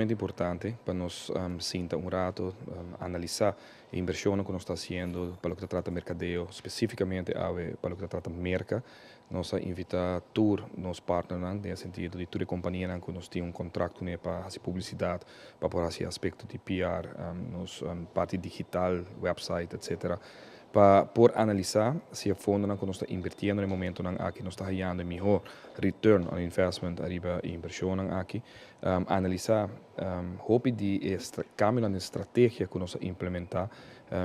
Importante pa nos sinta un rato, analisa e inversion cu nos ta haciendo pa loke ta trata mercadeo, specificamente pa loke ta trata Merca. Nos a invita tur nos partnernan, den sentido di tur compania cu nos tin un contrato cune pa haci publicidad, pa por haci aspecto di PR, nos parti digital, website, etc. Pa por analisa si e fondo cu nos ta invirtiendo na e momento aki nos ta hayando miho return on investment ariba inversion aki, analisa hopi di cambio na estrategia cu nos a implementa.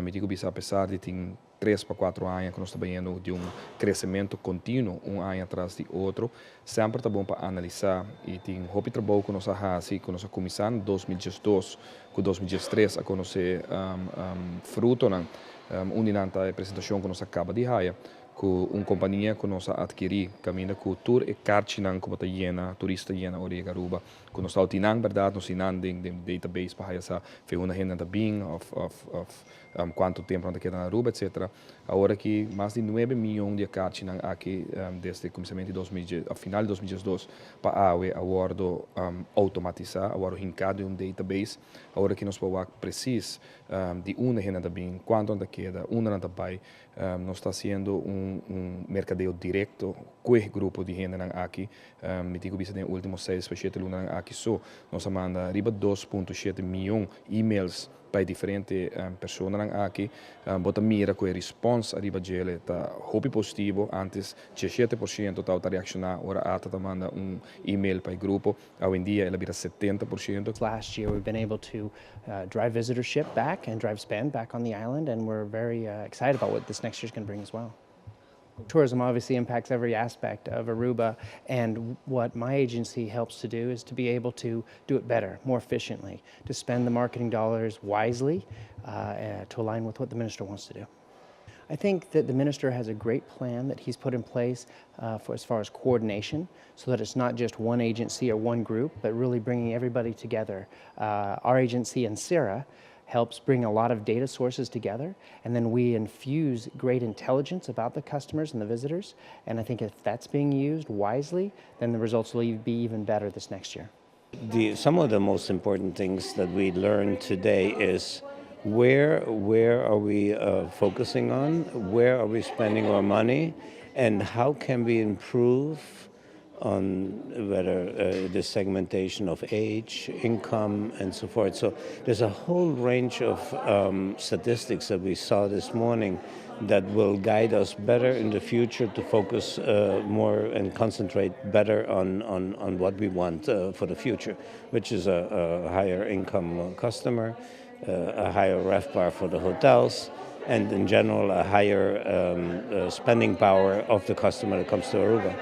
Mi ta bisa, apesar di tin 3 pa 4 aña cu nos ta bayendo di un crecemento continuo, un aña tras di otro, semper ta bon pa analisa y tin hopi trabou cu nos a haci, cu nos a cuminsa na 2012, cu 2013 a conoce fruto nan, un e presentacion cu nos a caba di haya, cu un compania cu nos a adkiri, caminda cu tur e carchinan cu ta yena, turista yena ora Aruba, cu nos tin nan, berdad, nos tin nan den database pa haya sa for unda hende ta bin of cuanto tempo nan keda na Aruba, etc. Awor aki mas di 9 miyon di carchinan aki desde cuminsamento di 2000, final di 2012 pa awe a wordo automatisa, a wordo hinca den un database. Awor aki nos por precies di unda hende ta bin, cuanto nan keda, unda nan ta bay, nos ta haciendo un mercadeo directo cu e grupo di hende aki. Mi ta bisa den ultimo 6 pa 7 luna aki so, nos a manda riba 2.7 miyon e-mails pa diferente persona aki. Bo ta mira cu e response ariba dje ta hopi positivo. Antes 17% ta reacciona ora ATA ta manda un e-mail pa e grupo, hoy en dia el a bira 70%. Last year we've been able to drive visitorship back and drive spend back on the island, and we're very excited about what this next year is going to bring as well. Tourism obviously impacts every aspect of Aruba, and what my agency helps to do is to be able to do it better, more efficiently, to spend the marketing dollars wisely, to align with what the minister wants to do. I think that the minister has a great plan that he's put in place for as far as coordination, so that it's not just one agency or one group, but really bringing everybody together. Our agency Ansira helps bring a lot of data sources together, and then we infuse great intelligence about the customers and the visitors. And I think if that's being used wisely, then the results will be even better this next year. Some of the most important things that we learned today is where are we focusing on, where are we spending our money, and how can we improve on whether the segmentation of age, income, and so forth. So there's a whole range of statistics that we saw this morning that will guide us better in the future to focus more and concentrate better on what we want for the future, which is a higher income customer, a higher RevPAR for the hotels, and in general a higher spending power of the customer that comes to Aruba.